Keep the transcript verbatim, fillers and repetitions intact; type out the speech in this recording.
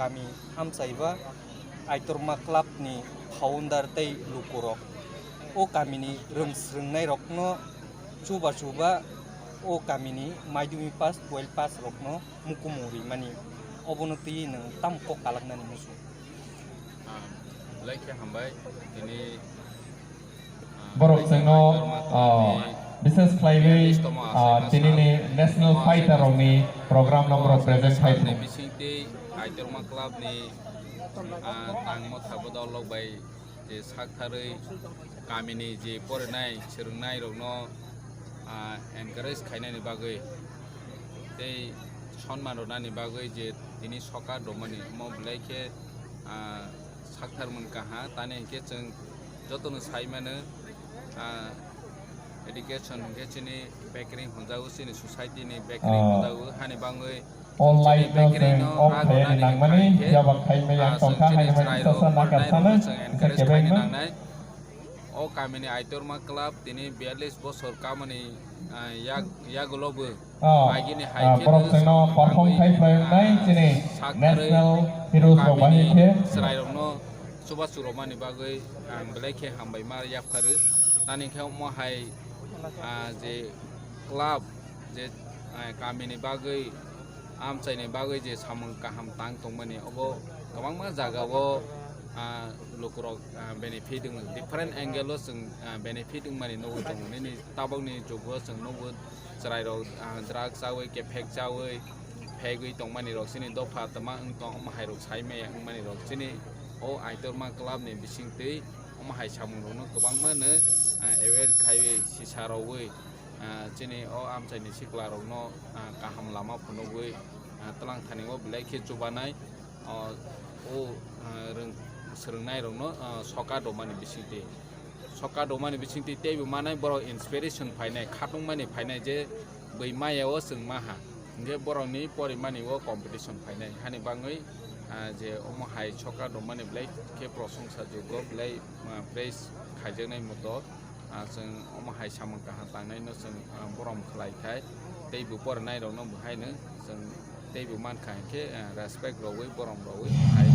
Kami hamsaiba Aitorma Club ni founder tei lukurok o kamini rwng swrwngnairokno chuba chuba o kamini madhyamik pass, twelve pass rokno mukumung rimani, obono twi nwng tamo kok kalaknani muchung? Ah, belai khe hambai tini, ah, Borok belai khe chwngno, Aitorma ah, Club ni bises khlaiwi, bialis tomo ah, achai tinini masa, national ah, fighter achai rokni masa, program no borok present khai Saturday thung. Bising tei Aitorma Club ni, ah, tangmo thabo dol rok bai je saktharwi kamini je porinai swrwngnairokno, ah, encourage khainani bagwi tei sonman rwnani bagwi je tini soka romani omo belai khe, ah, sakthar mankha ha, tani hinkhe chwng jotono sai mano, ah, education hinkhe chini bekring hwnjago, chini society ni bekring hwnjago, hani bagwi online no chwng off khaina nangmani, yaba khaimaya tongkha haino mai sasa naka sana, kisa kebengma. O kamini Aitorma Club tini biyallis bosor kamani, ah, yag-, yagulo bo. Oh, agini hai ah, khe borok chwngno perform khai phlai wngnai chini national heroes rok bahai khe. Chwrairokno chuba churomani bagwi ang belai khe hambai ma yapharu. Tani khe omo hai, ah, je club je, ah, kamini bagwi, amchaini bagwi je samung kaham tang tongmani, obo kwbangma jagao, ah, lukurok, ah, benefit wng, different angle o chwng, ah, benefit wngmani nugwi tongo. Nini tabukni jugo chwng nugo chwrairok, ah, drug chawi, kephek chawi, phegwi tongmani rok chini dopha tama wng tong, omo hai rok sai maya wngmani rok chini o Aitorma club ni bisingtwi omo hai samung rokno kwbangma no, ah, aware khaiwi sisa rogwi, ah, chini o amchaini sikla rokno, ah, kaham lama phunugwi, ah, twlang thani o belai khe chubanai, o, o, ah, rwng-, swrwngnairokno, ah, soka domani bisingtwi. Soka domani bisingtwi teibo manai borok inspiration phainai, khatungmani phainai je bui maya o chwng maha. Hinkhe borokni porimani o competition phainai. Hani bagwi, ah, je omo hai soka domani belai khe prosongsa jogo, belai, ah, praise khaijaknai moto. Ah, chwng omo hai samung kaham tangnaino chwng, ah, borom khlai khai, teibo porinai rokno bo haino chwng teibo mankha hinkhe, ah, respect rogwi borom rogwi hai